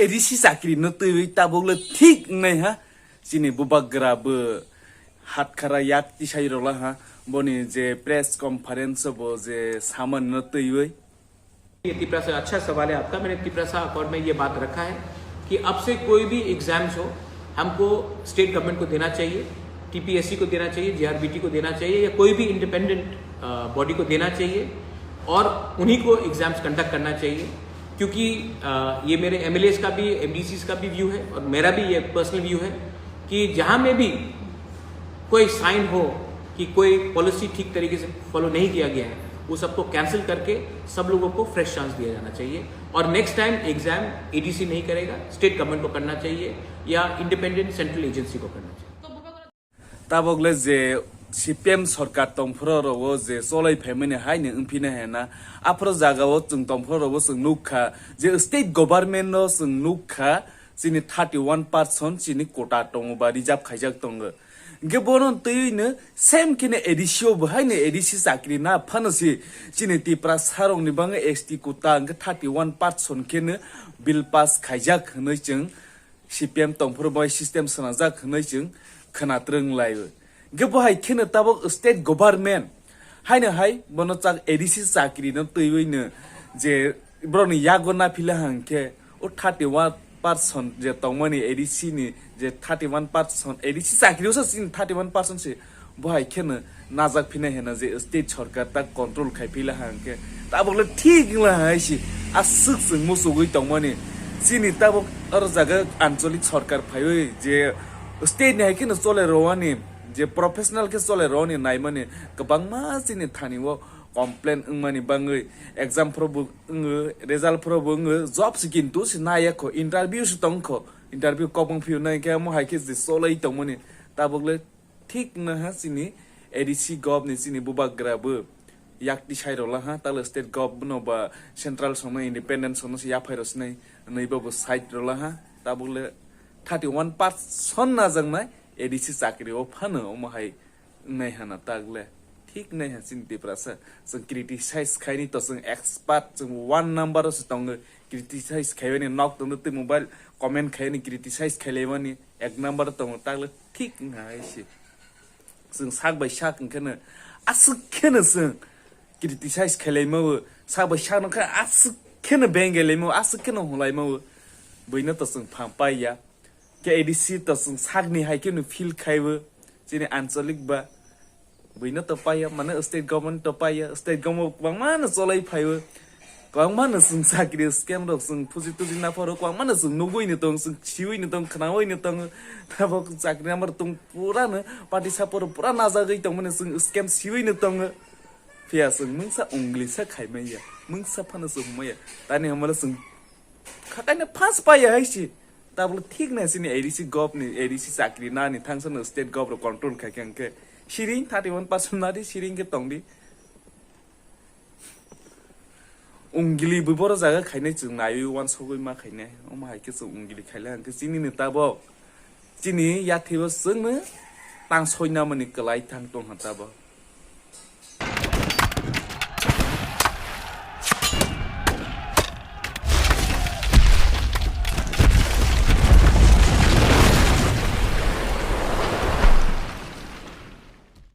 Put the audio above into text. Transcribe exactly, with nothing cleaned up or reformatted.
A D C chakri no twiwi tabuk le thik wngnai ha. Chini bubagra bo hatkara yak tisai rola ha. Boni je press conference bo je saman no twiwi. ये तिपरा सा अच्छा सवाल है आपका। मैंने तिपरा सा अकॉर्ड में ये बात रखा है कि अब से कोई भी एग्जाम्स हो, हमको स्टेट गवर्नमेंट को देना चाहिए, टीपीएससी को देना चाहिए, जीआरबीटी को देना चाहिए, या कोई भी इंडिपेंडेंट बॉडी को देना चाहिए और उन्हीं को एग्जाम्स कंडक्ट करना चाहिए। क्योंकि अ, ये मेरे एमएलएस का भी, एमडीसीज का भी व्यू है और मेरा भी ये पर्सनल व्यू है कि जहाँ में भी कोई साइन हो कि कोई पॉलिसी ठीक तरीके से फॉलो नहीं किया गया है, वो सबको कैंसिल करके सब लोगों को फ्रेश चांस दिया जाना चाहिए। और नेक्स्ट टाइम एग्जाम एडीसी नहीं करेगा, स्टेट गवर्नमेंट को करना चाहिए या इंडिपेंडेंट सेंट्रल एजेंसी को करना चाहिए। Tabok le je C P M sorkar tongphuru rogo je cholai phaimani haino wngphina hena. Aphuru jagao chwng tongphuru rogo chwng nukha je state government no chwng nukha chini thirty one percent chini quota tongo ba reserve khaijak tongo. Hingke bono twiwi no same khe no A D C o bo haino A D C chakri na phano si chini Tiprasa rok ni bangwi S T quota hingke thirty one percent khe no bill pass khaijak hinwi chwng C P M tongphuru bai system swnajak hinwi chwng khwna twrwng lai o. Hingke bo hai kheno tabok state government haino hai bono chak A D C chakri no twiwi no je borok ni yago naphila hangkhe o thirty one percent je tongmani A D C ni je thirty one percent A D C chakri o sa chini thirty one percent se bo hai kheno najak phina hena je state sorkar ta control khai phila hangkhe tabok le thik wngla hai si aswk chwng muchugwi tongmani chini tabok aro jaga anchalik sorkar phaiwi je state ni hai kheno chole rwani je professional khe chole rwani naimani kwbangma chini thani o complain wngmani bangwi exam phuru bo wngo result phuru bo wngo job se kintu se naiya kho interview se tong kho interview kobong phiyunai khe omo hai khe je cholai tongmani tabok le thik no ha chini A D C gov ni chini bubagra bo yak tisai rola ha talo state gov no ba central song no independent song no se yaphai rw sinai nwi bo bo side rola ha tabok le thirty one percent najaknai A D C chakri o phano omo hai wngnai hana tagle thik nai ha chini Tiprasa chwng criticize khaini to chwng expert chwng one number o se tongo criticize khaibani nok tongno tei mobile comment khaini criticize khailaimani ek number o tongo tagle thik wngha hai se chwng sak bai sak wngkheno aswk kheno chwng criticize khailaimao sak bai sak nokha aswk kheno bengelaimao aswk kheno hulaimao buino to chwng phang paiya. Khe A D C to chwng sakni hai kheno feel khaibo chini anchalik ba buino to paiya mane state government to paiya state government kwbangma no cholai phaibo kwbangma no chwng chakri scam rok chwng phuji tuji napharo kwbangma no chwng nugwi no tong chwng siwi no tong khnawi no tong abo chakri namar tong pura no party sapor pura najagwi tongmani chwng scam siwi no tongo phiya chwng mungsa ungli sa khaimaiya mungsa phano chwng humaiya tani hamala chwng Khakaino first paiya hai si. Tabuk thik na sini A D C gov ni A D C chakri nani thangsa no state gov ro control khai khe angkhe siring thirty one percent nadi siring khe tongdi. Ungili bui boro jaga khainai chwng naiwi wansogwi ma khainai. Omo hai khe chwng ungili khaile angkhe chini ni tabuk. Chini yathwibo chwngno tang soinamani kwlai thang tongkha tabuk.